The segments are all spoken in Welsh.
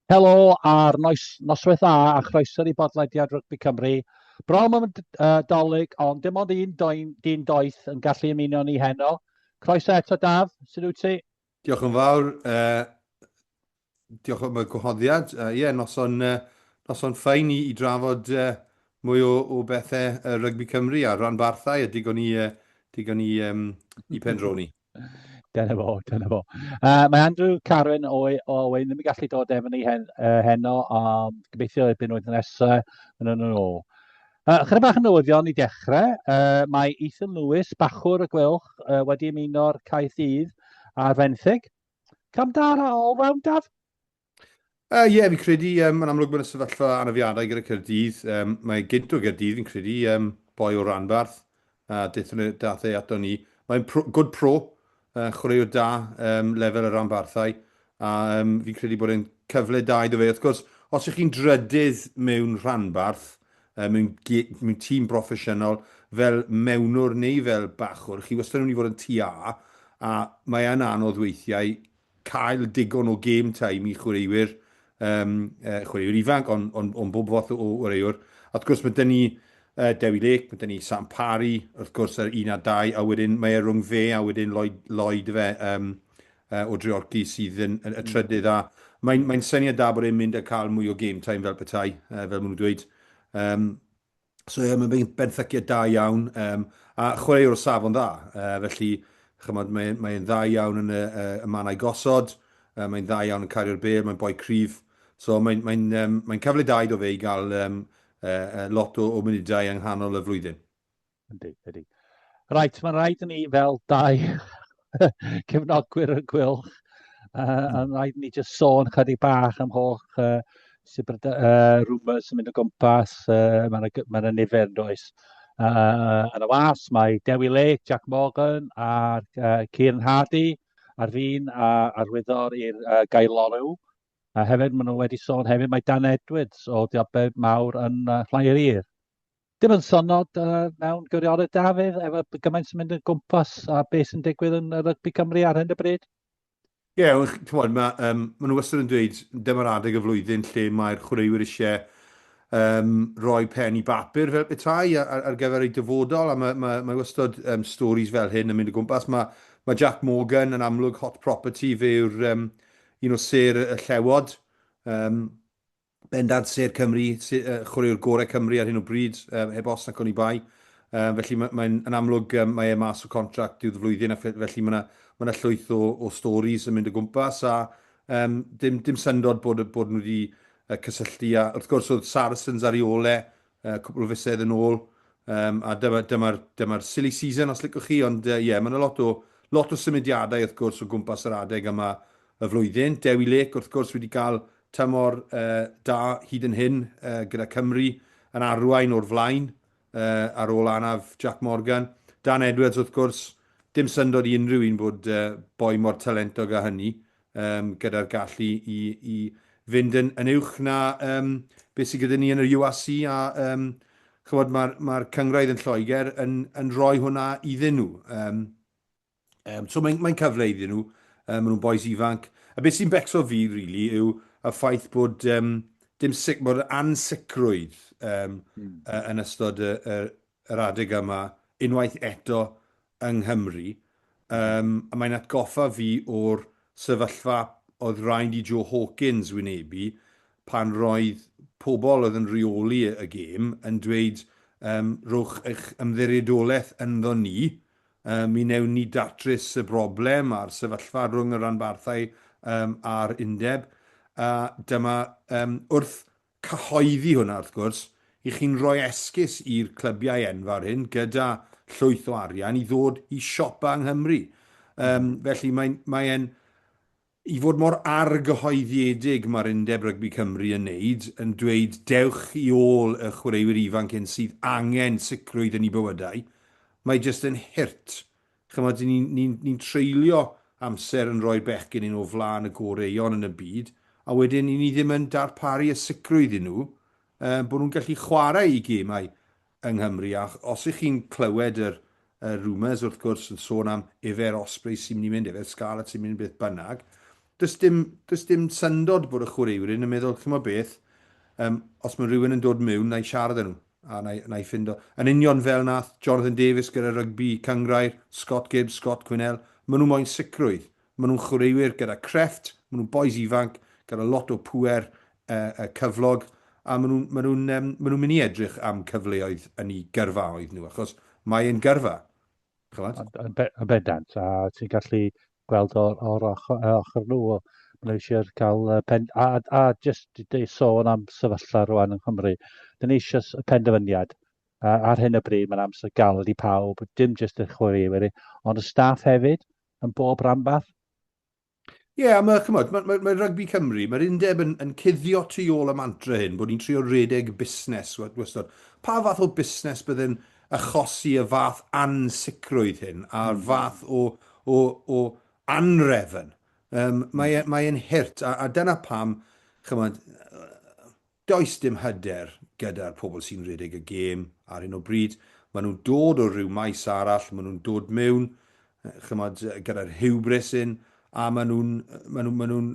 Helo a'r noes, noswaith dda a chroeso i bodlediad Rygbi Cymru. Bron am Dolig, ond dim ond un doen, dyn doeth yn gallu ymuno ni heno. Croeso eto, Daf. Sut wyt ti? Diolch yn fawr. Diolch am y gwahoddiad. Ie, yeah, noson, noson ffain i, i drafod mwy o, o bethau Rygbi Cymru a rhanbarthau a digon i, digon i, um, i pendroni. Dyna fo, dyna fo. Mae Andrew Carwyn o, o Owen ddim yn gallu dod efo ni hen, heno, ond gobeithio erbyn wythnos nesaf yn yn ôl. Chydig bach yn newyddion i dechrau. Mae Ethan Lewis, bachwr y Gweilch, wedi ymuno'r Caerdydd ar fenthyg. Cam da ar all round, Daf? Ie, yeah, fi'n credu, yn amlwg mae'n sefyllfa anafiadau gyda Caerdydd. Mae gynt o Gaerdydd, fi'n credu, boi o ranbarth, a daethon nhw, dath e ato ni. Mae'n pro, good pro, chwaraewr da, lefel y ranbarthau, a fi'n credu bod e'n cyfle da iddo fe. Wrth gwrs, os ych chi'n drydydd mewn rhanbarth, mewn, mewn tîm broffesiynol, fel mewnwr neu fel bachwr, chi wastad yn mynd i fod yn TA, a mae yn anodd weithiau cael digon o game time i chwaraewyr, um, chwaraewyr ifanc, ond on, on bob fath o chwaraewr. A wrth gwrs mae dyn ni Dewi Lake, mae dyn ni Sam Parry, wrth gwrs yr 1 a 2, a wedyn mae e rhwng fe a wedyn Lloyd, Lloyd fe um, o Dreorci sydd yn, yn y hmm. trydydd. A mae'n mae syniad da bod e'n mynd a cael mwy o game time fel petai, fel maen nhw'n dweud. Um, So ie, mae'n benthyciad da iawn, um, a chwaraewr o safon dda. Felly, chymod, mae'n mae dda iawn yn y, y, y mannau gosod, mae'n dda iawn yn cario'r bêl, mae'n boi cryf. So mae'n mae um, mae cyfle da iddo fe i gael um, lot o, o munudau yng nghanol y flwyddyn. Yndi, yndi. Reit, mae'n rhaid i ni fel dau cefnogwyr y Gweilch, yn rhaid i ni jyst sôn chydig bach am holl rumours sy'n mynd o gwmpas, mae'n yna ma nifer yn does. Yn y was, mae Dewi Lake, Jack Morgan a Kieran Hardy ar fin a arwyddo'r i'r Gaerloyw. A hefyd, maen nhw wedi sôn hefyd, mae Dan Edwards o Diobedd Mawr yn Llaneir. Dim yn syndod mewn gwirionedd, Dafydd, efo gymaint sy'n mynd yn gwmpas a beth sy'n digwydd yn rygbi Cymru ar hyn o bryd? Ie, yeah, ti'n ma, um, maen nhw wastad yn dweud dyma'r adeg y flwyddyn lle mae'r chwaraewyr eisiau um, rhoi pen i bapur fel petai ar, ar gyfer eu dyfodol, a mae, mae, mae wastad um, stories fel hyn yn mynd o gwmpas. Mae, mae Jack Morgan yn amlwg hot property, fe yw'r um, un o sêr y Llewod. Um, Bendant sêr Cymru, chwaraewr gorau Cymru ar hyn o bryd, heb os nac oni bai. Felly mae'n mae yn amlwg mae e mas o contract diwedd y flwyddyn a felly mae yna mae yna llwyth o, o stories yn mynd o gwmpas a um, dim, dim syndod bod, bod nhw wedi cysylltu a wrth gwrs oedd Saracens ar ei ôl e cwpl o fisoedd yn ôl um, a dyma'r dyma, dyma silly season os licwch chi ond ie yeah, mae yna lot o, lot o symudiadau wrth gwrs o gwmpas yr adeg yma y flwyddyn. Dewi Lake wrth gwrs wedi cael Tymor da hyd yn hyn gyda Cymru yn arwain o'r flaen ar ôl anaf Jack Morgan. Dan Edwards wrth gwrs, dim syndod i unrhyw un bod boi mor talentog â hynny gyda'r gallu i, i fynd yn, yn uwch na um, beth sydd gyda ni yn yr URC a um, chymod, mae'r mae cynghrair yn Lloegr yn, yn rhoi hwnna iddyn nhw. Um, Um, so mae'n mae cyfle iddyn nhw, um, maen nhw'n bois ifanc. A beth sy'n becso fi, really, yw y ffaith bod um, dim sic, bod ansicrwydd um, mm. yn ystod y, y, yr adeg yma unwaith eto yng Nghymru. Um, a mae'n atgoffa fi o'r sefyllfa oedd rhaid i Joe Hawkins wynebu pan roedd pobl oedd yn rheoli y gêm yn dweud um, rhowch eich ymddiriedolaeth ynddo ni, Mi wnewn ni datrys y broblem a'r sefyllfa rhwng y rhanbarthau a'r undeb. A dyma, wrth cyhoeddi hwnna wrth gwrs, i chi'n rhoi esgus i'r clybiau enfawr hyn gyda llwyth o arian i ddod i siopa yng Nghymru. Felly mae'n mae e'n I fod mor argyhoeddiedig mae'r Undeb Rygbi Cymru yn wneud, yn dweud dewch i ôl y chwaraewyr ifanc hyn sydd angen sicrwydd yn eu bywydau, mae jyst yn hurt. Chimod, ni'n ni, ni treulio amser yn rhoi'r bechgyn hyn o flaen y goreuon yn y byd, a wedyn i ni ddim yn darparu y sicrwydd i nhw bod nhw'n gallu chwarae eu gemau yng Nghymru, a os ych chi'n clywed yr y rumours wrth gwrs yn sôn am ife'r Ospreys sy'n mynd i mynd, ife'r Scarlets sy'n mynd, beth bynnag. Does dim, does dim syndod bod y chwaraewyr hyn yn meddwl, chimod beth, um, os mae rhywun yn dod mewn, na i siarad â nhw, a na i, na i ffindo. Yn union fel nath Jonathan Davies gyda rygbi cynghrair, Scott Gibbs, Scott Quinnell, maen nhw moyn sicrwydd. Maen nhw'n chwaraewyr gyda crefft, maen nhw'n bois ifanc, gyda lot o pŵer uh, uh, cyflog, a maen nhw'n maen nhw'n, um, maen nhw'n mynd i edrych am cyfleoedd yn eu gyrfaoedd nhw, achos mae e'n gyrfa. Chymod? Yn, yn bendant, a ti'n gallu gweld o'r, or ochr, ochr nhw, maen nhw eisiau cael pen... A, a, a jyst i sôn am sefyllfa rwan yng Nghymru, dyn ni eisiau penderfyniad. Uh, ar hyn o bryd, mae'n amser galed i pawb, dim jyst y chwaraewyr, ond y staff hefyd, yn bob rhanbarth. Ie, yeah, a mae, chymod, mae, mae, mae Rygbi Cymru, mae'r undeb yn, yn cuddio tu ôl y mantra hyn, bod ni'n trio redeg busnes wastad. Pa fath o busnes bydde'n achosi y fath ansicrwydd hyn, a'r mm. fath o, o, o anrefn? Um, mae, mm. mae e'n hurt, a, a dyna pam, chymod, Does dim hyder gyda'r pobl sy'n rhedeg y gêm ar hyn o bryd. Maen nhw'n dod o ryw maes arall, maen nhw'n dod mewn, chymod, gyda'r hubris yn, a maen nhw'n, maen nhw, maen nhw'n,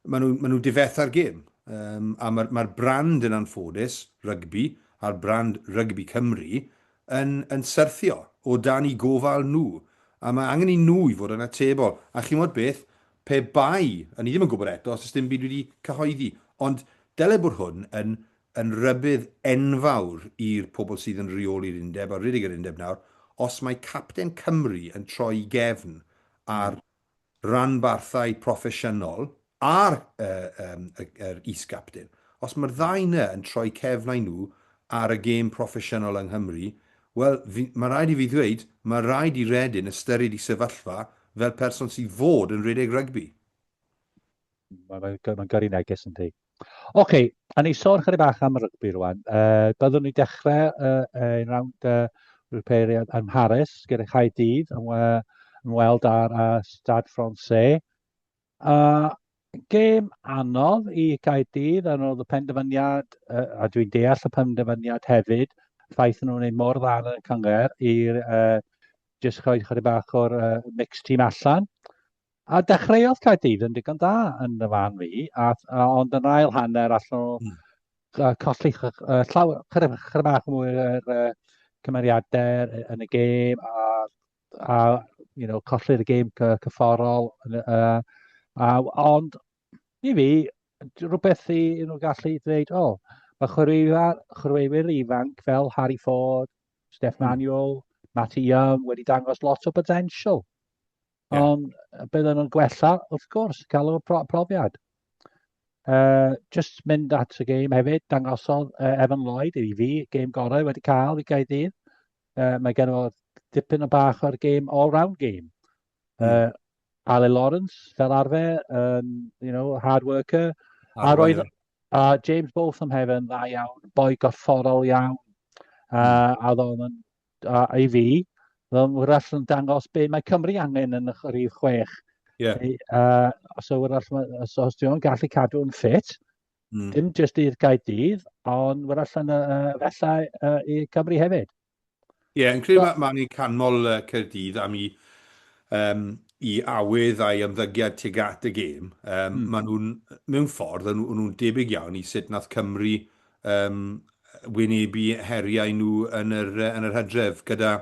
maen nhw'n, maen nhw'n difetha'r gêm. Um, a mae'r mae brand yn anffodus, rygbi, a'r brand Rygbi Cymru, yn, yn syrthio o dan eu gofal nhw. A mae angen i nhw i fod yn atebol. A chimod beth, Pe bai, a ni ddim yn gwybod eto, os oes dim byd wedi cyhoeddi, ond dyle bod hwn yn yn rybudd enfawr i'r pobl sydd yn rheoli'r undeb a rhedeg yr undeb nawr, os mae capten Cymru yn troi i gefn ar ranbarthau proffesiynol a'r yr is-gapten, os mae'r ddau 'na yn troi cefnau nhw ar y gêm proffesiynol yng Nghymru, wel, fi, mae rhaid i fi ddweud, mae rhaid i Redin ystyried ei sefyllfa fel person sydd fod yn rhedeg rygbi. Mae'n ma, ma gyrru neges yn di. Oce, okay, a ni sôn chydig bach am rygbi rwan. Uh, byddwn ni dechrau uh, ein rownd uh, repairiad ym Mharis gyda Chaerdydd yn, uh, ymweld ar uh, Stade Francais. A gêm anodd i Gaerdydd, a oedd y penderfyniad, a dwi'n deall y penderfyniad hefyd, ffaith nhw'n gwneud mor dda yn y cynghrair i uh, jyst rhoi chydig bach o'r uh, mixed team allan. A dechreuodd Caerdydd yn digon da yn y fan fi, a, a, ond yn ail hanner allan nhw mm. colli llawer, chydig, chydig bach mwy o'r uh, cymeriadau yn y gêm, a a you know, colli'r gêm cyfforol. Uh, a, ond i fi, rhywbeth i nhw gallu dweud, o, oh, mae chwaraewyr, chwaraewyr ifanc fel Harry Ford, Steph hmm. Manuel, Matty Young wedi dangos lot o potential. Yeah. Ond bydden nhw'n gwella, wrth gwrs, cael y pro profiad. Uh, just mynd at y gêm hefyd, dangosodd uh, Evan Lloyd i fi, gêm gorau wedi cael i Gaerdydd. Uh, mae gen o dipyn o bach o'r gêm all-round game. Mm. Uh, Ale Lawrence, fel arfer, um, you know, hard worker. Hard a roedd a James Botham hefyd yn dda iawn, boi gorfforol iawn. Uh, mm. A oedd o'n, a, i fi, oedd o'n wrach yn dangos be mae Cymru angen yn y rhif chwech. Yeah. Uh, so wrach, so os ti'n gallu cadw'n ffit, Mm. Dim jyst i'r Gaerdydd, ond wrach allan uh, felly uh, i Cymru hefyd. Ie, yeah, yn credu so, mae ma ni'n canmol uh, Caerdydd am i, um, i awydd a'i ymddygiad tuag at y gêm. Um, mm. Maen nhw'n, mewn ffordd, nhw, nhw'n debyg iawn i sut nath Cymru um, wynebu heriau nhw yn yr, yn yr hydref gyda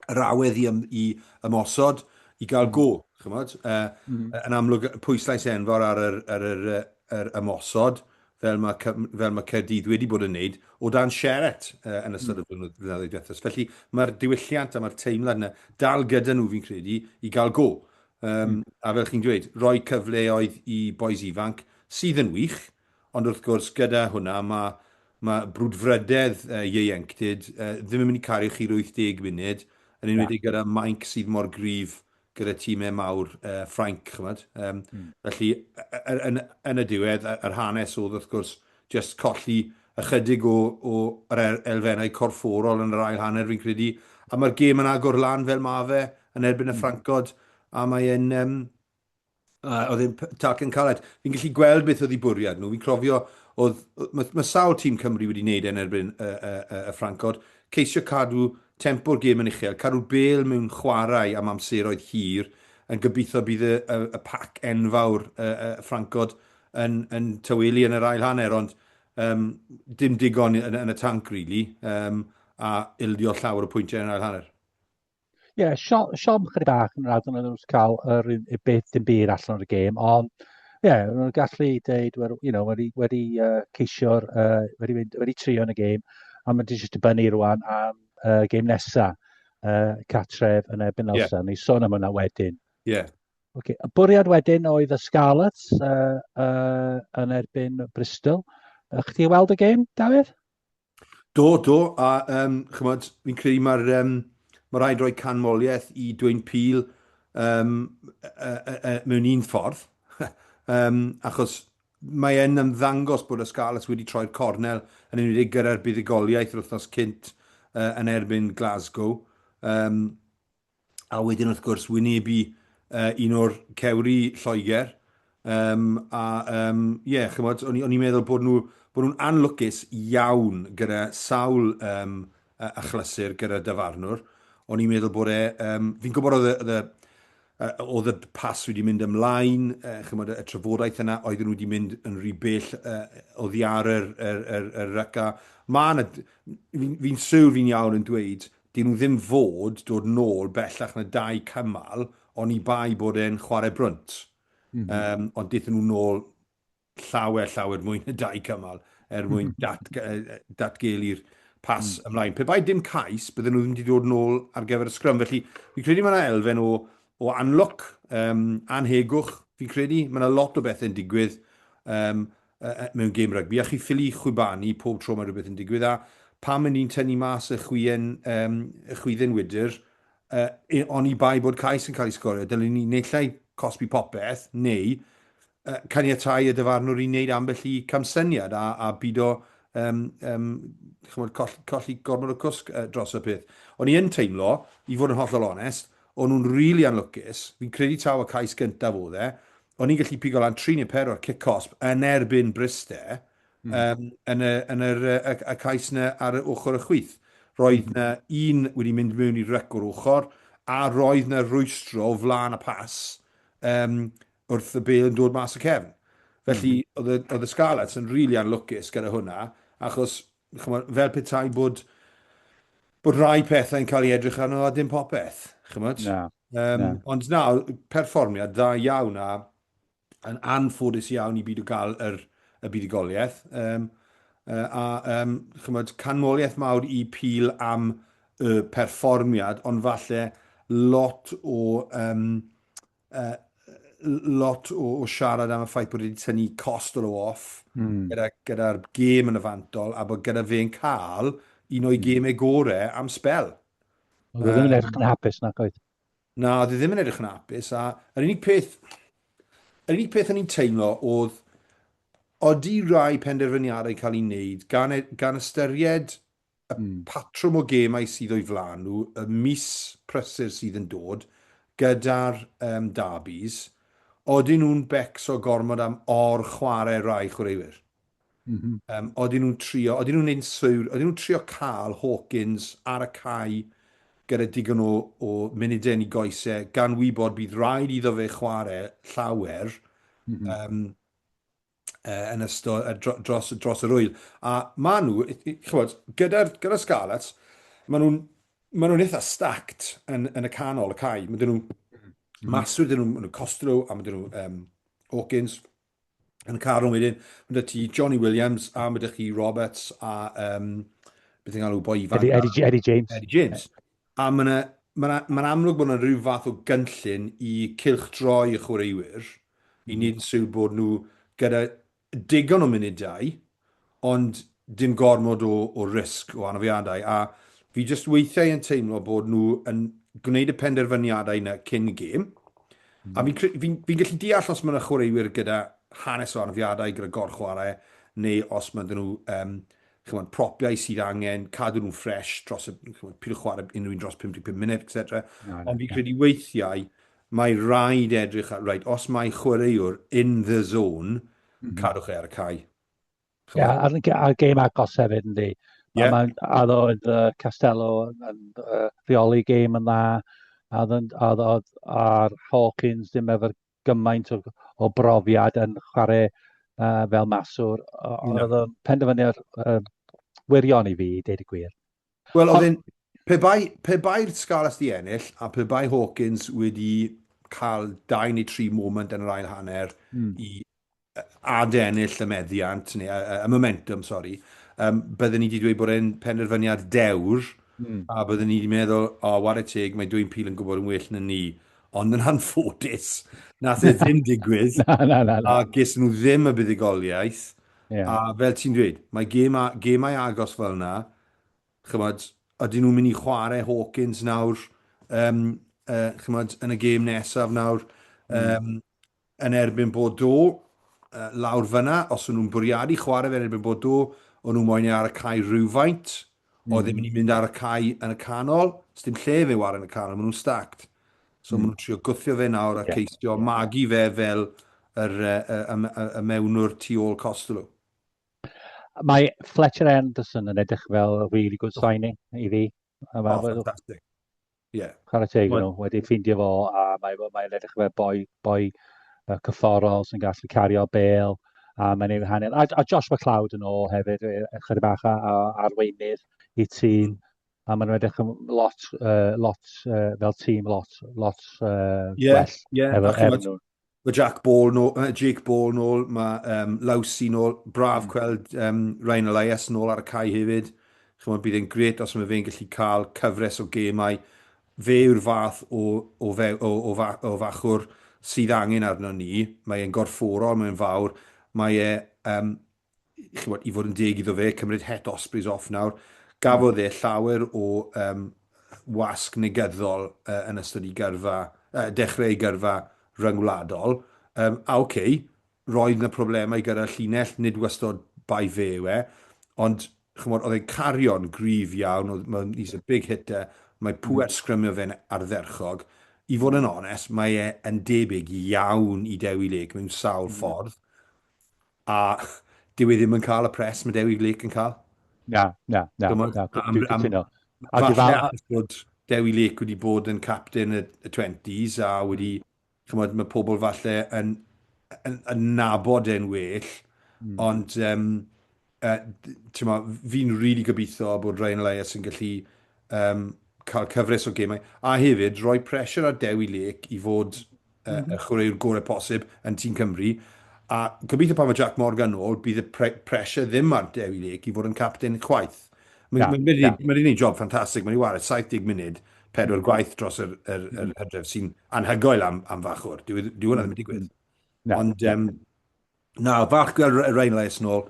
yr awydd i, ym, i ymosod, i gael mm. go, chymod? Uh, mm. Yn amlwg, pwyslais enfawr ar yr, ar yr, yr ymosod, fel mae, fel mae Caerdydd wedi bod yn wneud, o dan Sheret uh, yn ystod mm. y blynyddoedd diwethaf. Felly mae'r diwylliant a mae'r teimlad yna dal gyda nhw, fi'n credu, i gael go. Um, mm. A fel chi'n dweud, rhoi cyfleoedd i bois ifanc sydd yn wych, Ond wrth gwrs, gyda hwnna, mae, mae brwdfrydedd uh, ieuenctid uh, ddim yn mynd i cario chi'r 80 munud, yn enwedig gyda mainc sydd mor gryf gyda tîmau mawr uh, Ffrainc, chymod. Um, mm. Felly, yn, yn y diwedd, yr hanes oedd wrth gwrs just colli ychydig o, o yr er, elfennau corfforol yn yr ail hanner fi'n credu. A mae'r gêm yn agor lan fel ma fe yn erbyn y mm. Ffrancod, a mae'n um, A oedd e'n talcen caled. Fi'n gallu gweld beth oedd eu bwriad nhw. Fi'n cofio, oedd, mae, mae sawl tîm Cymru wedi wneud e'n erbyn y, y, y, y Ffrancod. Ceisio cadw tempo'r gêm yn uchel, cadw'r bêl mewn chwarae am amseroedd hir. yn gobeithio bydd y, y, y pac enfawr y, y Ffrancod yn, yn tawelu yn yr ail hanner, ond um, dim digon yn, yn y tanc, really, um, a ildio llawer o pwyntiau yn yr ail hanner. Ie, yeah, siom, siom chydig bach yn rhaid yn nhw'n cael yr un beth dim byd allan o'r gêm, ond ie, yeah, nhw'n gallu deud, you know, wedi, wedi uh, ceisio'r, uh, wedi, wedi, wedi trio yn y gêm, a mae'n jyst dibynnu rwan am uh, gêm nesa, uh, catref yn erbyn Elsa. Yeah. Ni sôn am hwnna wedyn. Ie. Yeah. Okay. Y bwriad wedyn oedd y Scarlets uh, uh, yn erbyn Bristol. Uh, chdi weld y gêm, Dafydd? Do, do, a um, chymod, fi'n credu mae'r um, mae rhaid rhoi canmoliaeth i Dwayne Peel um, uh, uh, uh, mewn un ffordd, um, achos mae e'n ymddangos bod y Scarlets wedi troi'r cornel yn enwedig gyda'r buddugoliaeth yr wythnos cynt uh, yn erbyn Glasgow. Um, a wedyn wrth gwrs wynebu uh, un o'r cewri Lloegr. Um, a um, yeah, chymod, o'n i'n meddwl bod nhw bod nhw'n anlwcus iawn gyda sawl um, achlysur gyda dyfarnwr. O'n i'n meddwl bod e... Um, fi'n gwybod oedd y, oedd y, oedd y pas wedi mynd ymlaen, uh, chymod, y trafodaeth yna, oedden nhw wedi mynd yn rhy bell uh, oddi ar yr, yr, yr, yr ryc. A ma' 'na... Fi'n fi siwr fi'n iawn yn dweud Dyn nhw ddim fod dod nôl bellach na dau cymal oni bai bod e'n chwarae brwnt. Mm -hmm. um, ond dethon nhw nôl llawer, llawer mwy na dau cymal er mwyn dat, datgelu'r pas mm. ymlaen. Pe bai dim cais, bydden nhw ddim wedi dod nôl ar gyfer y sgrym. Felly, fi'n credu mae yna elfen o, o anlwc, um, anhegwch, fi'n credu. Mae yna lot o bethau'n digwydd. Um, mewn gêm rygbi, a chi ffili chwibanu pob tro mae rhywbeth yn digwydd, a pam yn ni'n tynnu mas y chwien, um, y chwydden wydr, uh, oni bai bod cais yn cael ei sgorio, dylen ni naill ai cosbi popeth, neu uh, caniatau y dyfarnwr i wneud ambell i camsyniad a, a bido um, um, chymod, coll, colli gormod o cwsg uh, dros y peth. O'n i yn teimlo, i fod yn hollol onest, o'n nhw'n rili really anlwcus, fi'n credu taw y cais gyntaf oedd e, O'n i'n gallu pigo lan 3 neu 4 cic cosb yn erbyn Bryste mm. um, yn, y, yn yr, y, y cais yna ar y ochr y chwith. Roedd mm. na un wedi mynd mewn i'r ryc o'r ochr, a roedd na rwystro o flaen y pas um, wrth y bel yn dod mas y cefn. Felly, mm. oedd y, oedd y Scarlets yn rili really anlwcus gyda hwnna, achos chymod, fel petai bod, bod rai pethau'n cael ei edrych arno a dim popeth. Chymod? Na. Um, na. Ond na, perfformiad dda iawn a yn anffodus iawn i byd o gael yr, y buddugoliaeth. Um, uh, a um, chymod, canmoliaeth mawr i Peel am y perfformiad, ond falle lot o um, uh, lot o, o siarad am y ffaith bod wedi tynnu Costello off mm. gyda, gyda'r gêm yn y fantol a bod gyda fe'n cael un o'i mm. gemau gore am sbel. Oedd e ddim yn edrych yn hapus nac oedd? Na, oedd e ddim yn edrych yn hapus a yr unig peth yr unig peth o'n i'n teimlo oedd odi rai penderfyniadau cael ei wneud gan, e, gan ystyried y mm. patrwm o gemau sydd o'i flaen nhw, y mis prysur sydd yn dod gyda'r um, derbys, odyn nhw'n becso gormod am or-chwarae rai chwaraewyr? Mm -hmm. um, odyn nhw'n trio, odyn nhw'n neud sywr, odyn nhw'n trio cael Hawkins ar y cae gyda digon o, o munudau yn ei goesau, gan wybod bydd rhaid iddo fe chwarae llawer mm -hmm. um, uh, yn ystod, uh, dro, dros, dros yr wyl. A maen nhw, chymod, gyda'r gyda Scarlets, maen nhw'n maen nhw'n eitha stacked yn, yn y canol y cae. Mae dyn nhw mm. Maswyd, dyn nhw, maen nhw Costello, a mae dyn nhw um, Hawkins yn y carwng wedyn. Mae dyn ti Johnny Williams, a mae dyn chi Roberts, a um, beth yn galw boi ifanc. Eddie, Eddie, Eddie James. Eddie James. A mae yna mae'n ma amlwg bod yna rhyw fath o gynllun i cylchdroi y chwaraewyr, i wneud yn siwr bod nhw gyda digon o munudau, ond dim gormod o, o risg o anafiadau. A fi jyst weithiau yn teimlo bod nhw yn gwneud y penderfyniadau yna cyn y gêm. Mm. A fi'n fi, fi gallu deall os mae yna chwaraewyr gyda hanes o anafiadau, gyda gorchwarae, neu os mae nhw um, chymod, propiau sydd angen cadw nhw'n ffres dros y, chymod, pidwch chwarae unrhyw un dros 55 munud, etc. No, no, Ond fi'n credu weithiau mae rhaid edrych ar, reit, os mae chwaraewr in the zone, mm -hmm. cadwch e ar y cae. Ie, yeah, a'r, ar gêm agos hefyd, yndi. Yeah. Mae'n, a oedd uh, Castello yn, yn uh, rheoli gêm yn dda. A oedd, oedd, oedd, a'r Hawkins ddim efo'r gymaint o brofiad yn chwarae fel maswr. Oedd o'n penderfyniad wirion i fi, i deud y gwir. Wel, oedd e'n... Pe bai, pe bai'r Scarlets di ennill, a pe bai Hawkins wedi cael dau neu tri moment yn yr ail hanner i adennill y meddiant, neu y, y momentum, sori, bydden ni wedi dweud bod e'n penderfyniad dewr, a bydden ni wedi meddwl, o, oh, ware teg, mae Dwayne Peel yn gwybod yn well na ni. Ond yn anffodus, nath e ddim digwydd. Na, na, na, na. A ges nhw ddim y buddugoliaeth. Yeah. A fel ti'n dweud, mae gema, gemau agos fel yna, chymod, ydyn nhw'n mynd i chwarae Hawkins nawr, chymod, yn y gêm nesaf nawr, yn erbyn Bordeaux, lawr fyna, os o'n nhw'n bwriadu chwarae fe yn erbyn Bordeaux, o'n nhw moyn e ar y cae rhywfaint, oedd e'n mynd i mynd ar y cae yn y canol, sdim lle fe ware yn y canol, maen nhw'n stacked. So maen nhw'n trio gwthio fe nawr a ceisio magu fe fel yr, y, y, y, y mewnwr tu ôl Costello. Mae Fletcher Anderson yn edrych fel really good signing i fi. Oh, fantastic. Ie. Chwarae teg nhw, wedi ffeindio fo, a mae'n mae edrych fel boi, boi cyfforol sy'n gallu cario bel, a mae'n ei hanner. A Josh McLeod yn ôl hefyd, ychydig bach a arweinydd i tîm. A maen nhw'n edrych yn lot, lot fel tîm, lot, lot gwell efo, efo nhw. Mae Jack Ball nôl, Jake Ball nôl, mae Lowsey nôl, braf gweld Ryan Elias nôl ar y cae hefyd. Chymod, bydd e'n grêt os mae fe'n gallu cael cyfres o gemau. Fe yw'r fath o, o, fe, o, o, fa, o fachwr sydd angen arno ni. Mae e'n gorfforol, mae'n fawr. Mae e, chymod, i fod yn deg iddo fe, cymryd het Ospreys off nawr. Gafodd e llawer o wasg negyddol yn ystod ei gyrfa, dechrau ei gyrfa ryngwladol. A oce, okay, roedd yna problemau gyda'r llinell, nid wastod bai fe yw e, ond chymod, oedd e'n cario'n gryf iawn, oedd, mm. he's a big hitter, mae pŵer sgrymio fe'n ardderchog. I fod yn onest, mae e yn debyg iawn i Dewi Lake mewn sawl ffordd. A dyw e ddim yn cael y pres mae Dewi Lake yn cael. Na, na, na. Na, dwi'n cytuno. A falle achos bod Dewi Lake wedi bod yn captain y, y 20s a wedi, chymod, mae pobl falle yn, yn, yn nabod e'n well, ond um, fi'n rili really gobeithio bod Ryan Elias yn gallu cael cyfres o gemau, a hefyd rhoi pressure ar Dewi Lake i fod y chwaraewr gorau posib yn tîm Cymru. A gobeithio pan mae Jack Morgan nôl, bydd y pre pressure ddim ar Dewi Lake i fod yn captain chwaith. Mae ma, ma, ma wedi gwneud job ffantastig, mae wedi wario 70 munud, pedwar gwaith dros yr, yr, yr hydref sy'n anhygoel am, am fachwr. Dyw, dyw hwnna ddim yn digwydd. Na, Ond um, na, falch gweld Ryan Elias nôl,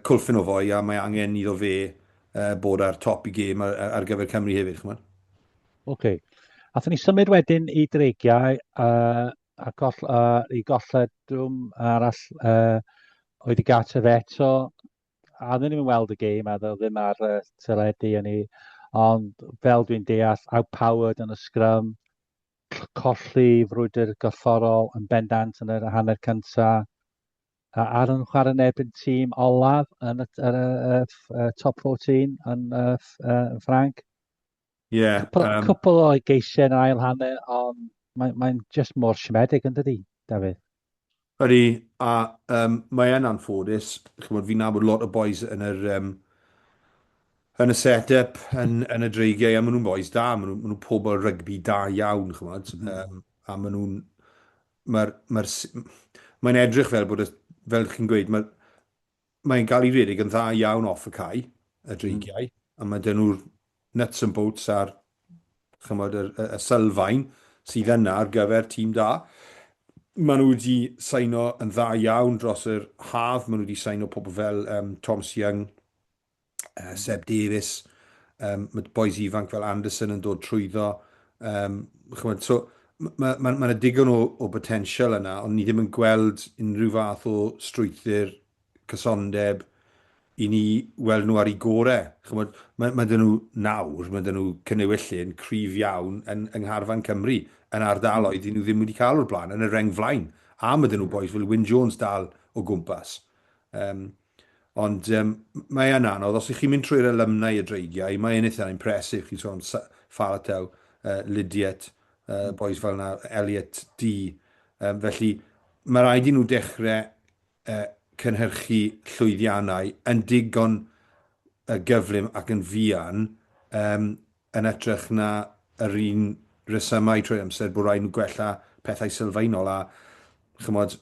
cwlffyn o foi, a mae angen iddo fe bod ar top i gêm ar, ar gyfer Cymru hefyd, chymod. Oce. Okay. Athyn ni symud wedyn i Dreigiau a goll, i golledwm arall oedd i gartref eto. A oedden ni'n weld y gêm a oedd ddim ar teledu yn ni, ond fel dwi'n deall, outpowered yn y scrum, colli frwydr gorfforol yn bendant yn yr hanner cyntaf. A ar yn chwarae yn erbyn tîm olaf yn y, y, y, y, top 14 yn, yn Ffranc. Ie. Yeah, cwpl, cwpl o geisiau yn yr ail hanner, ond mae'n mae just mor siomedig yn dydi, Dafydd? Ydy, a mae e'n anffodus, chimod, fi'n nabod lot o bois yn yr um, yn y set-up, yn, yn y dreigiau, a maen nhw'n bois da, maen nhw'n ma nhw pobl rygbi da iawn, chimod, a maen nhw'n, mae'r, mae'r, mae'n edrych fel bod, y, fel chi'n gweud, mae, mae'n gael ei redeg yn dda iawn off y cae, y dreigiau, a mae dyn nhw'r nuts and bolts a'r chymod, y, y, y sylfaen sydd yna ar gyfer tîm da. Maen nhw wedi saino yn dda iawn dros yr haf, maen nhw wedi saino pobl fel Thomas Young, Seb Davies, mae boys ifanc fel Anderson yn dod trwyddo. Chymod, so mae ma, ma, ma digon o potensial yna, ond ni ddim yn gweld unrhyw fath o strwythur cysondeb i ni weld nhw ar eu gore. Chymod, mae, mae dyn nhw nawr, mae dyn nhw cynewyllyn cryf iawn yn, yng ngharfan Cymru, yn ardaloedd mm. nhw ddim wedi cael o'r blaen, yn y reng flaen. A mae dyn nhw boys fel Wyn Jones dal o gwmpas. Ond mae e'n anodd, os ych chi'n mynd trwy'r alumni y Dreigiau, mae e'n eitha impressive. Chi'n sôn am Faletau, Lydiate. Boys fel yna, Elliot Dee. Felly, mae rhaid i nhw dechrau cynhyrchu llwyddiannau yn digon gyflym ac yn fuan, yn hytrach na yr un resymau trwy'r amser bod rhaid nhw gwella pethau sylfaenol a chymod,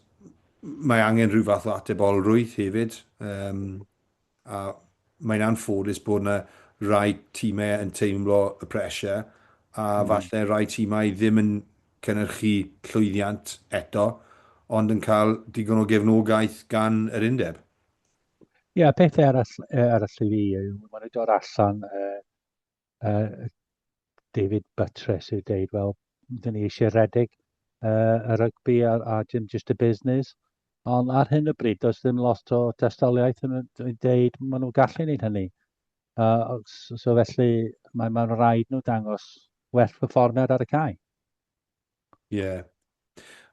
mae angen rhyw fath o atebolrwydd hefyd. A mae'n anffodus bod yna rai tîmau yn teimlo y pressure a falle rai tîmau ddim yn cynhyrchu llwyddiant eto ond yn cael digon o gefnogaeth gan yr undeb. Ie, yeah, peth arall, arall i fi yw, maen nhw'n dod allan, uh, uh, David Buttress yw deud, wel, dyn ni eisiau redeg y rygbi a dim just y business. Ond ar hyn o bryd, does ddim lot o destoliaeth yn deud maen nhw'n gallu gwneud hynny. So felly, mae'n mae rhaid nhw dangos well perfformiad ar y cae. Ie. Yeah.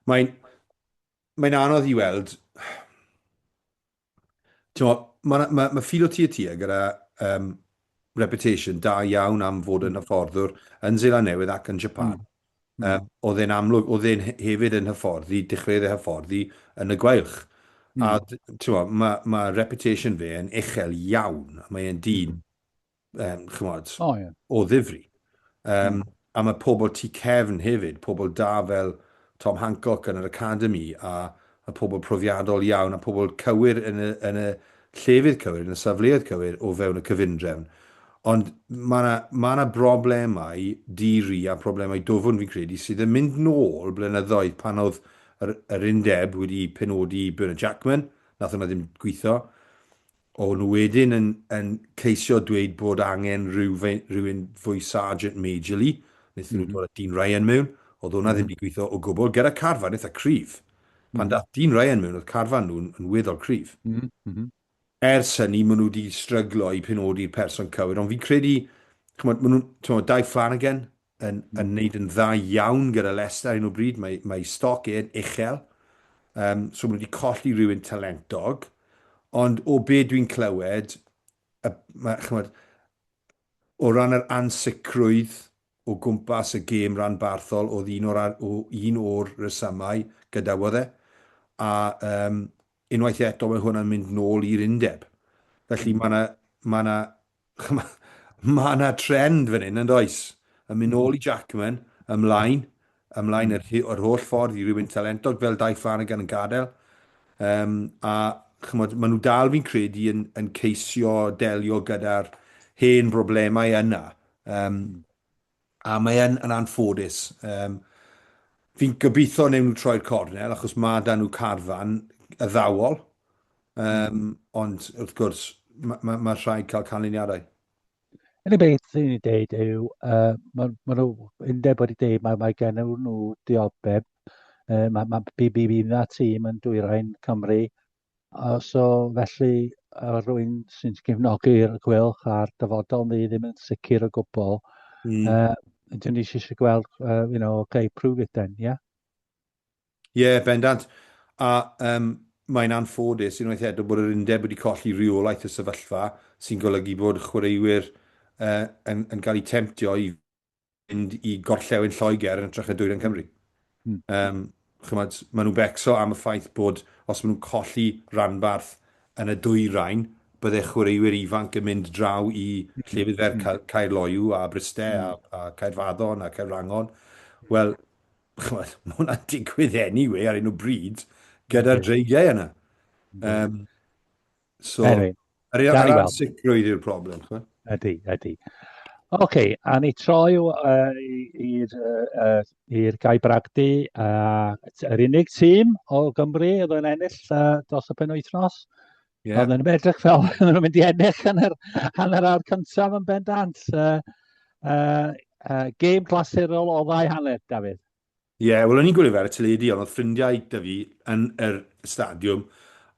Mae'n mae anodd i weld. Mae ma, ma Philo Tiatia gyda reputation da iawn am fod yn hyfforddwr yn Seland Newydd ac yn Japan. Oedd e'n amlwg, oedd e'n hefyd yn hyfforddi, dechreuodd e hyfforddi yn y Gweilch. A ti'n mae ma reputation fe yn uchel iawn. Mae e'n dyn chymod, oh, yeah. o ddifri. A mae pobl tu cefn hefyd, pobl da fel Tom Hancock yn yr academy a pobl profiadol iawn a pobl cywir yn y llefydd cywir, yn y safleoedd cywir o fewn y cyfundrefn. Ond mae yna ma 'na broblemau di-ri a problemau dwfn fi'n credu sydd yn mynd nôl blynyddoedd pan oedd yr undeb wedi penodi Bernard Jackman, nath hwnna ddim gweithio. O'n nhw wedyn yn yn ceisio dweud bod angen rhywfaint, rhywun fwy Sergeant Majorly. Wnaethon nhw dod â Dean Ryan mewn. Oedd hwnna ddim wedi gweithio o gwbl, gyda carfan eitha cryf. Pan dath Dean Ryan mewn, oedd carfan nhw'n yn weddol cryf. Ers hynny, maen nhw wedi stryglo i penodi'r person cywir, ond fi'n credu, chimod, maen nhw'n, timod, Dai Flanagan yn, yn neud yn dda iawn gyda Leicester ar hyn o bryd, mae, mae stoc e'n uchel, so maen nhw wedi colli rhywun talentog, ond o be dwi'n clywed, y, mae, chimod, o ran yr ansicrwydd o gwmpas y gêm ranbarthol oedd un o'r, o, un o'r resymau gadawodd e, a unwaith eto mae hwnna'n mynd nôl i'r undeb. Felly mae 'na, mae 'na Mae yna trend fan hyn, yn does? Yn mynd nôl i Jackman, ymlaen, ymlaen yr, yr holl ffordd i rywun talentog fel Dai Flanagan yn gadael. A chymod, maen nhw dal fi'n credu yn, yn ceisio delio gyda'r hen broblemau yna. A mae yn, yn anffodus. Fi'n gobeithio wnewn nhw troi'r cornel, achos mae da nhw carfan addawol. Ond wrth gwrs, mae ma, ma rhaid cael canlyniadau. Unig beth sy'n ei deud yw, mae ma nhw undeb wedi deud mae, mae gen nhw diodeb. Mae ma BBB na tîm yn dwyrain Cymru. So felly, rwy'n sy'n gefnogi'r Gweilch a'r dyfodol ni ddim yn sicr o gwbl. Dyn ni eisiau gweld, you know, okay, prove it then, yeah? Ie, yeah, bendant. A mae'n anffodus unwaith eto bod yr undeb wedi colli rheolaeth y sefyllfa sy'n golygu bod chwaraewyr yn, yn cael eu temtio i fynd i gorllewin Lloegr yn hytrach na dwyrain Cymru. Chymod, maen nhw'n becso am y ffaith bod os maen nhw'n colli ranbarth yn y dwyrain, bydde chwaraewyr ifanc yn mynd draw i llefydd fel Caerloyw a Bryste a Caerfaddon a Caerwrangon. Wel, chymod, mae hwnna'n digwydd anyway ar un o bryd gyda'r dreigiau yna. So, anyway, yr, yr ansicrwydd yw'r broblem. Ydy, ydy. Oce, okay, a ni troi i'r uh, Gai Bragdy, yr unig tîm o Gymru oedd yn ennill dros y penwythnos. Yeah. Oedd yn edrych fel oedden nhw'n mynd i ennill yn yr hanner awr cyntaf yn bendant. Gêm clasurol o ddau hanner, Dafydd. Ie, yeah, wel o'n i'n gwylio fe ar y teledu, ond oedd ffrindiau 'da fi yn yr stadiwm,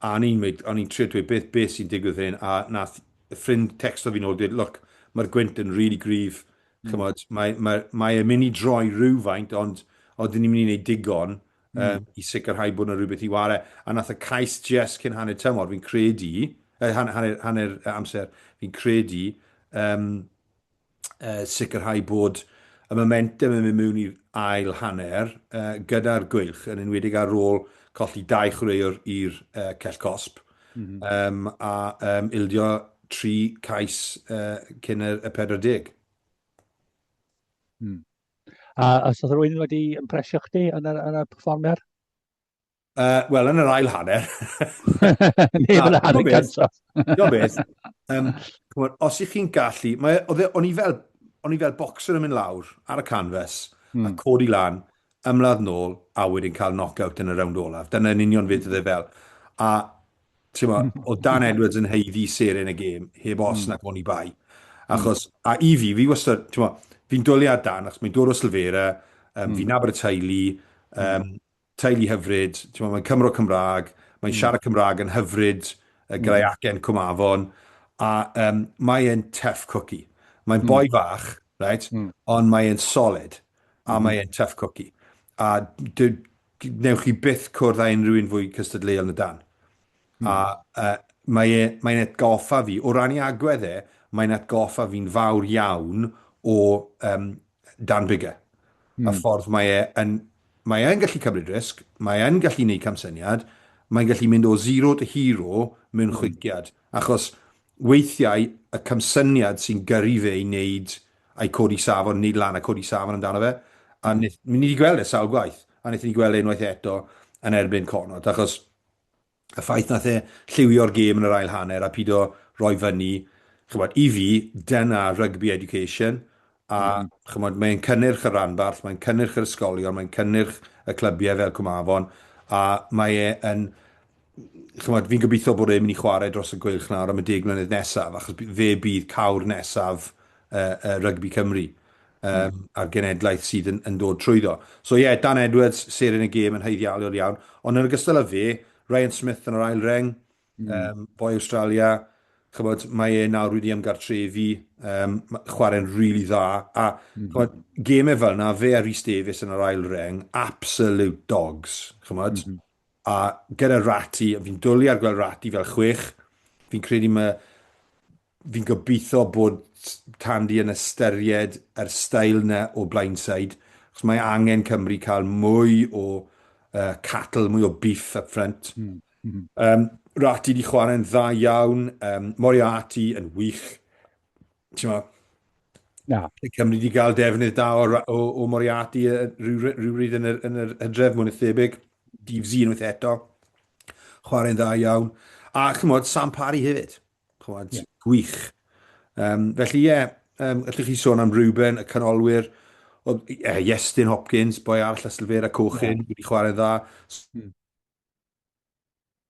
a o'n i'n mynd, o'n i'n trio dweud beth, beth sy'n digwydd fan hyn, a nath ffrind texto fi nôl, dweud, look, mae'r gwynt yn really gryf, chymod, mae, mae, mae e'n mynd i droi rhywfaint, ond odyn ni'n mynd i wneud digon i sicrhau bod yna rhywbeth i ware. A nath y cais just cyn hanner tymor, fi'n credu, hanner, hanner, hanner amser, fi'n credu, sicrhau bod y momentum yn mynd mewn i'r ail hanner uh, gyda'r gweilch, yn enwedig ar ôl colli dau chwaraewr i'r uh, cell cosb, mm -hmm. um, a um, ildio tri cais uh, cyn y, y 40. A os oedd rhywun wedi impresio chdi yn yr, yn y perfformiad? Uh, Wel, yn yr ail hanner. Neb yn y hanner cyntaf. Ti'n beth, um, os ych chi'n gallu, mae, oedd e, o'n i fel, o'n i fel boxer yn mynd lawr ar y canfas, mm. a codi lan, ymladd nôl, a wedyn cael knockout yn y rownd olaf. Dyna'n union beth oedd e fel. A ti'n mo, oedd Dan Edwards yn haeddu seren y gêm, heb os mm. nac oni bai. Achos, mm. a i fi, fi wastad, ti'n mo, fi'n dwlu ar Dan, achos mae'n dod o Silvera, um, mm. fi'n nabod y teulu, um, mm teulu hyfryd, ti'n mae'n Cymro Cymraeg, mae'n mm. siarad Cymraeg yn hyfryd, mm. gyda'i acen Cwmafon, a um, mae e'n tough cookie. Mae'n mm. boi fach, right? Mm. Ond mae e'n solid, a mm. mae e'n tough cookie. A newch chi byth cwrdd â unrhyw un fwy cystadleuol na Dan. Mm. A uh, mae e, mae'n atgoffa fi, o ran ei agwedd e, mae'n atgoffa fi'n fawr iawn o um, Dan Biggar. Mm. Y ffordd mae e yn, mae e'n gallu cymryd risg, mae e'n gallu gwneud camsyniad, mae'n gallu mynd o zero to hero mewn mm. chwinciad. Achos weithiau y camsyniad sy'n gyrru fe i wneud a'i codi safon, wneud lan a codi safon amdano fe. A mm. ni wedi gweld e sawl gwaith, a wnaethon ni gweld e unwaith eto yn erbyn Connacht, achos y ffaith nath e lliwio'r gêm yn yr ail hanner a pido roi fyny, chymod, i fi, dyna rugby education, a mm. chymod, mae'n cynnyrch y ranbarth, mae'n cynnyrch yr ysgolion, mae'n cynnyrch y clybiau fel Cwmafon, a mae e yn, chymod, fi'n gobeithio bod e'n mynd i chwarae dros y gweilch nawr am y 10 mlynedd nesaf, achos fe bydd cawr nesaf uh, uh, rygbi Cymru um, mm. a'r genedlaeth sydd yn, yn dod trwyddo. So ie, yeah, Dan Edwards, seren y gêm yn haeddialiol iawn, ond yn ogystal â fe, Ryan Smith yn yr ail reng, mm. um, boi Australia, chybod, mae e nawr wedi ymgartrefu, um, chwarae'n rili really dda, a mm. chybod, gemau fel yna, fe a Rhys Davies yn yr ail reng, absolute dogs, chymod, mm -hmm. A gyda Ratty, fi'n dwlu ar gweld Ratty fel chwech, fi'n credu mae Fi'n gobeithio bod Tandy yn ystyried yr steil 'na o blindside, achos mae angen Cymru cael mwy o uh, cattle, mwy o beef up front. Mm. Mm -hmm. um, Ratty di chwarae'n dda iawn, um, Moriarty yn wych. Ti'n ma, Na. Cymru di gael defnydd da o, o, o Moriarty rhywbryd yn yr, yn yr hydref, mwy na thebyg. Dydd unwaith eto. Chwarae'n dda iawn. A chymod, Sam Parry hefyd. Chymod, yeah. gwych. Um, felly ie, yeah, um, allwch chi sôn am Ruben, y canolwyr, o, yeah, Iestyn Hopkins, boi arall a Silvera Cochyn, yeah. wedi chwarae dda. Mm.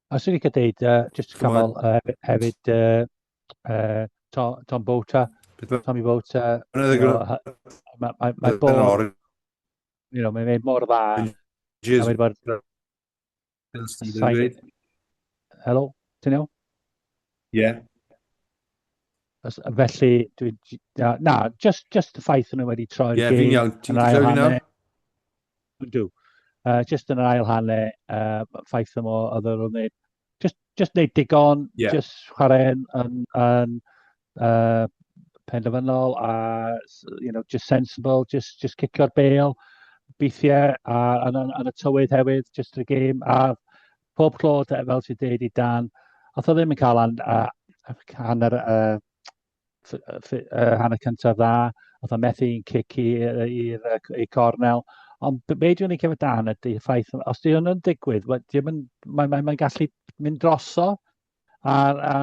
A swn i'n cael deud, uh, just canol uh, hefyd, uh, uh, Tom, Tom Bota, Tommy Bota, you know, mae ma, ma bod, you know, mae'n mor dda. A mae bod Sain... Helo, ti'n iawn? Ie. Yeah. Felly, dwi, na, na, just, just y ffaith nhw wedi troi'r yeah, gêm. Ie, fi'n iawn. Ti'n clywed fi nawr? Ydw. Uh, just yn yr ail hanner, uh, ffaith yma oedd nhw'n gwneud. Just, just wneud digon, yeah. just chwarae yn, yn, yn uh, penderfynol a you know, just sensible, just, just cicio'r bêl beithiau a yn, yn, yn y tywydd hefyd, just y gêm a pob clod fel ti'n deud i Dan, oedd o ddim yn cael an, a, hanner, uh, uh, hanner cyntaf dda, oedd o'n methu un cic i'r i cornel. Ond be dwi'n ei cefyd Dan ydy ffaith, os di hwn yn digwydd, mae'n mae, mae, mae gallu mynd droso a, a,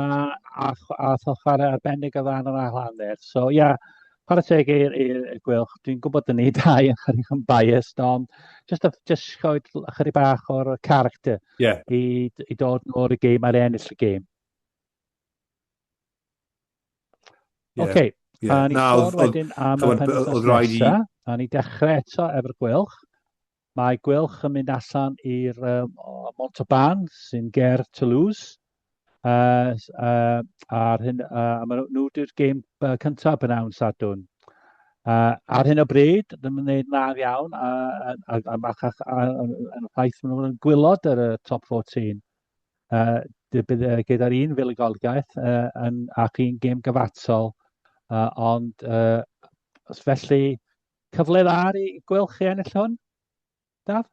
a, a, a chwarae arbennig o dda yn yr ail hanner. So ia, yeah, chwarae teg i'r Gweilch. Dwi'n gwybod dyn ni dau yn chydig yn biased, ond just, a, just rhoi chydig bach o'r character yeah. i, i dod nôl y gêm a'r ennill y gêm. Yeah. Oce, yeah. a ni Na, sôn wedyn am y penwythnos nesaf, a ni dechrau eto efo'r Gweilch. Mae Gweilch yn mynd allan i'r um, Montauban sy'n ger Toulouse. Uh, uh, ar hyn, uh, a maen nhw di'r gêm uh, cyntaf bynawn Sadwrn. Uh, ar hyn o bryd, ddim yn gwneud dda iawn, a, a, a, a, a, a, a, a ffaith maen nhw'n gwylod ar y top 14. Uh, bydd gyda'r un fuddugoliaeth uh, yn, ac un gêm gyfatal, uh, ond uh, felly Cyfle dda i Gweilch i ennill hwn, Daf?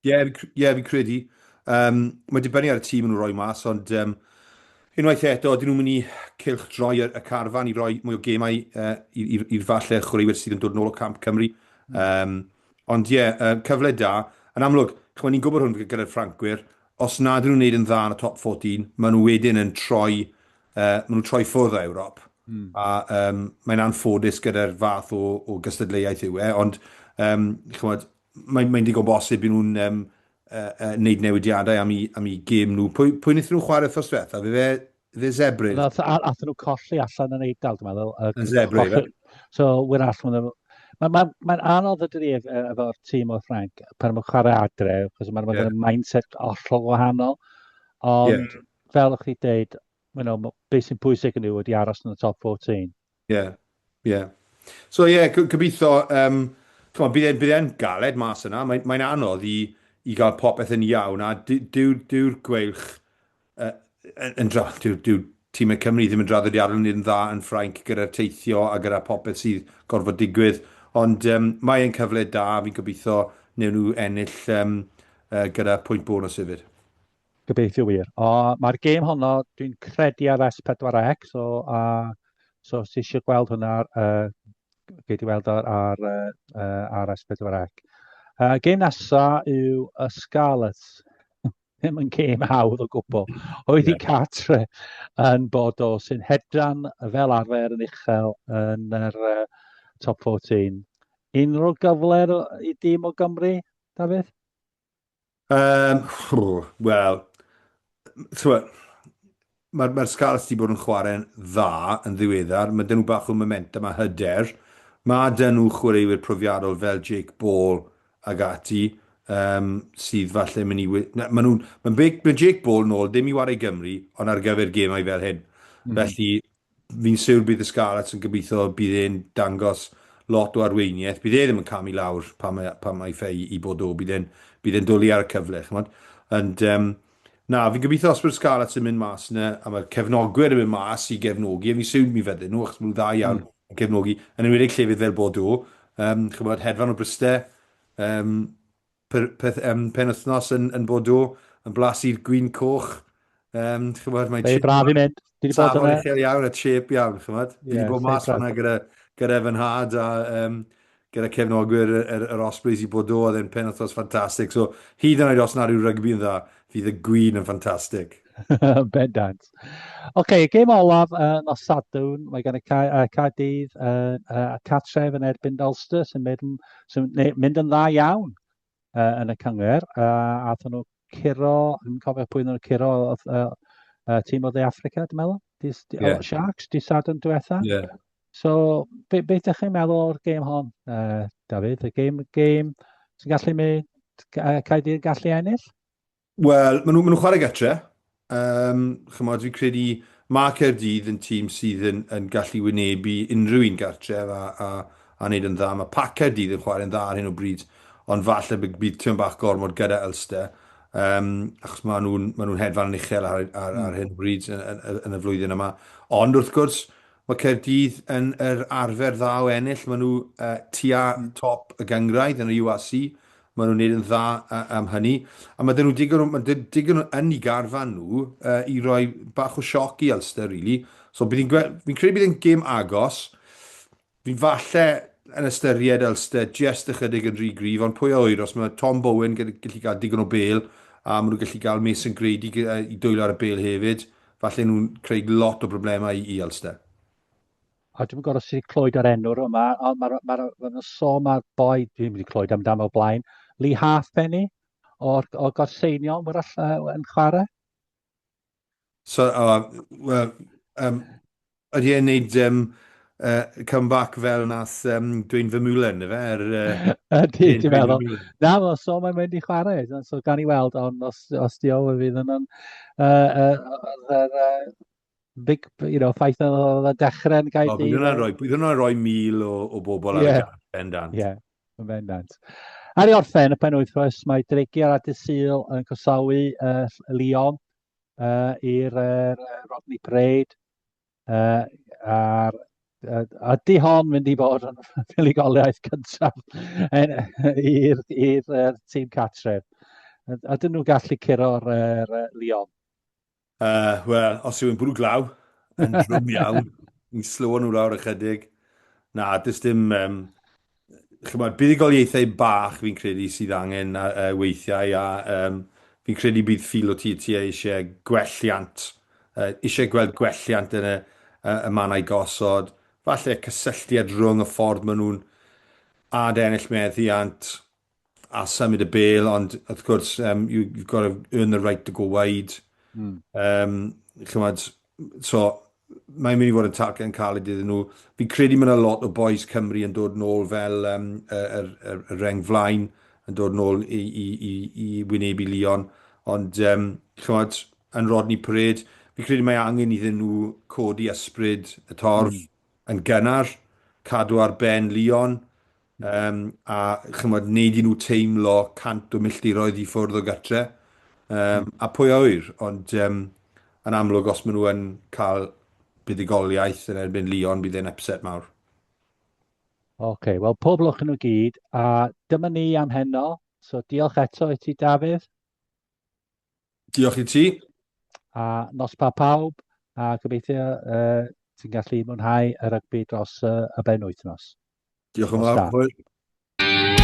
Ie, yeah, yeah, fi'n credu. Mae'n dibynnu ar y tîm yn rhoi mas, ond unwaith eto, dyn nhw'n mynd i cylch droi y carfan i roi mwy o gemau i'r falle chwaraewyr sydd yn dod nôl o Camp Cymru. Ond ie, yeah, cyfle da. Yn amlwg, chymod, ni'n gwybod hwn gyda'r Ffrancwyr, os nad ydyn nhw'n gwneud yn dda yn y top 14, maen nhw wedyn yn troi, maen nhw'n troi ffwrdd o Ewrop. A mae'n anffodus gyda'r fath o gystadleuaeth yw e, ond chymod, mae'n mae digon bosib i nhw'n neud newidiadau am eu gêm nhw. Pwy wnaethon nhw chwarae wythnos diwetha? Fe Zebre? Nath, athyn nhw colli allan yn Eidal, dwi'n meddwl. Yn Zebre, fe? So, wyr all, mae'n ma, ma, ma anodd ydy efo'r tîm o Ffrainc pan mae'n chwarae adre, achos mae'n ma yeah. mindset hollol wahanol. Ond, yeah. fel o'ch chi dweud, you know, beth sy'n pwysig yn nhw ydy aros yn y top 14. Ie, ie. So ie, gobeithio, chimod, bydd e'n galed mas yna. Mae'n mae anodd i gael popeth yn iawn, a dyw'r Gweilch yn dra... Dyw, dyw tîmau Cymru ddim yn draddodiadol yn dda yn Ffrainc gyda'r teithio a gyda popeth sydd gorfod digwydd. Ond mae e'n cyfle da, fi'n gobeithio wnewn nhw ennill gyda pwynt bonus hefyd. Gobeithio wir. O, mae'r gêm honno, dwi'n credu ar S4C, so, so os ti eisiau gweld hwnna, gei di weld ar, ar, ar S4C. Gêm nesa yw y Scarlets. Ddim yn gêm hawdd o gwbl. Oedd i cartre yn Bordeaux sy'n hedran fel arfer yn uchel yn yr top 14. Unrhyw gyfle i dîm o Gymru, Dafydd? Wel, t'mod, mae'r Scarlets wedi bod yn chwarae'n dda yn ddiweddar. Mae 'da nhw bach o momentum a hyder. Mae 'da nhw chwaraewyr profiadol fel Jake Ball ag ati, sydd falle mynd i... Maen nhw'n... Mae Jake Ball nôl, ddim i warae i Gymru, ond ar gyfer gemau fel hyn. Felly, Fi'n siwr bydd y Scarlets yn gobeithio bydd e'n dangos lot o arweiniaeth. Bydd e ddim yn camu lawr pan mae, pan mae fe i Bordeaux. Bydd e'n bydd e'n dwlu ar y cyfle, ch'mod. Ond um, na, fi'n gobeithio os bydd Scarlets yn mynd mas yna, a mae'r cefnogwyr yn mynd mas i gefnogi, a fi'n siwr mi fydden nhw, achos maen nhw'n dda iawn yn cefnogi, yn enwedig llefydd fel Bordeaux, ch'mod, hedfan o Bryste, um, peth, penwythnos yn Bordeaux, yn blasu'r gwin coch. Chymod, mae'n Lle braf i mynd. Dwi wedi bod yna. Safon uchel iawn a cheap iawn, chymod. Fi wedi bod mas fan'na gyda fy nhad a gyda cefnogwyr yr Ospreys i Bordeaux, oedd e'n penwythnos ffantastig. So, hyd yn oed os nad yw rygbi yn dda, fydd y gwin yn ffantastig. Bendant. Oce, okay, gêm olaf nos Sadwrn, mae gan y Caerdydd cartref yn erbyn Ulster sy'n mynd, sy mynd yn dda iawn yn y cynghrair. A athyn nhw curo, dwi'n cofio pwy nhw'n curo, tîm o Dde Affrica, dwi'n meddwl? Dis, yeah. Sharks, di Sadwrn diwetha. Yeah. So, be ydych chi'n meddwl o'r gêm hon, David? Y gêm sy'n gallu mynd, Caerdydd gallu ennill? Wel, maen nhw chwarae gatre. Chymod, fi'n credu mae Caerdydd yn tîm sydd yn gallu wynebu unrhyw un gartref a wneud yn dda. Mae pac Caerdydd yn chwarae'n dda ar hyn o bryd, ond falle bydd tîm bach gormod gyda Ulster, achos maen nhw'n ma nhw hedfan yn uchel ar hyn o bryd yn y flwyddyn yma. Ond wrth gwrs, mae Caerdydd yn yr arfer dda o ennill. Maen nhw tua top y gynghrair yn y URC. Maen nhw'n neud yn dda am hynny. A mae 'da nhw digon o, mae digon o yn i garfan nhw i roi bach o sioc i Ulster, really. So bydd hi'n fi'n credu bydd e'n gêm agos. Fi'n falle yn ystyried Ulster jest ychydig yn rhy gryf, ond pwy a ŵyr, os mae Tom Bowen gallu cael digon o bêl, a maen nhw'n gallu cael Mason Grady i dwylo ar y bêl hefyd, falle nhw'n creu lot o broblemau i Ulster. A dwi'm yn gwybod os ti wedi clywed yr enw'r yma, ond mae'r ma, ma, ma sôn mae'r boi, dwi'n wedi clywed amdano o blaen, Lee Halfpenny o'r, o Gorseinion, wrach yn chwarae. So, well, ydy e'n neud comeback fel nath Dwayne Vermeulen, ife? Ydy, dwi'n meddwl. Na, wel, so mae'n mynd i chwarae, so gan i weld, ond os di o fydd yn big, you know, ffaith oedd yn dechrau yn Gaerdydd. Bydd hwnna'n rhoi, bydd hwnna'n rhoi 1,000 o bobl ar y gan, bendant. Ie, yeah, yn bendant. Ar ei orffen y penwythnos, mae Dreigiau ar dydd Sul yn croesawu Lyon i'r Rodney Parade. A'r Ydy hon mynd i fod yn fuddugoliaeth cyntaf i'r tîm cartref? Ydyn nhw'n gallu curo'r er, Lyon? Wel, os yw'n bwrw glaw, yn drwm iawn, ni'n slywo nhw lawr ychydig. Na, does dim... Um, chymod, buddugoliaethau bach fi'n credu sydd angen uh, weithiau a um, fi'n credu bydd Phil o TTA eisiau gwelliant, uh, eisiau gweld gwelliant yn y, uh, y mannau gosod, falle cysylltiad rhwng y ffordd maen nhw'n ad-ennill meddiant, a symud y bêl, ond wrth gwrs, um, you, you've got to earn the right to go wide. Um, chymod, so mae'n mynd i fod yn talcen caled iddyn nhw. Fi'n credu mae yna lot o boys Cymru yn dod nôl fel um, y, y, y, y reng flaen, yn dod nôl i, i, i, i wynebu Lyon. Ond, um, chymod, yn Rodney Parade, fi'n credu mae angen iddyn nhw codi ysbryd y torf yn gynnar, cadw ar ben Lyon, Um, a chymod, wneud i nhw teimlo 100 o milltiroedd i ffwrdd o gatre. Um, a pwy a ŵyr, ond um, yn amlwg os maen nhw yn cael buddugoliaeth yn erbyn Lyon, bydd e'n upset mawr. Oce, okay, wel pob lwc yn nhw gyd, a dyma ni am heno. So diolch eto i ti, Dafydd. Diolch i ti. A nos pa pawb, a gobeithio uh, ti'n gallu mwynhau y rygbi dros uh, y benwythnos. Diolch yn fawr. Hwyl.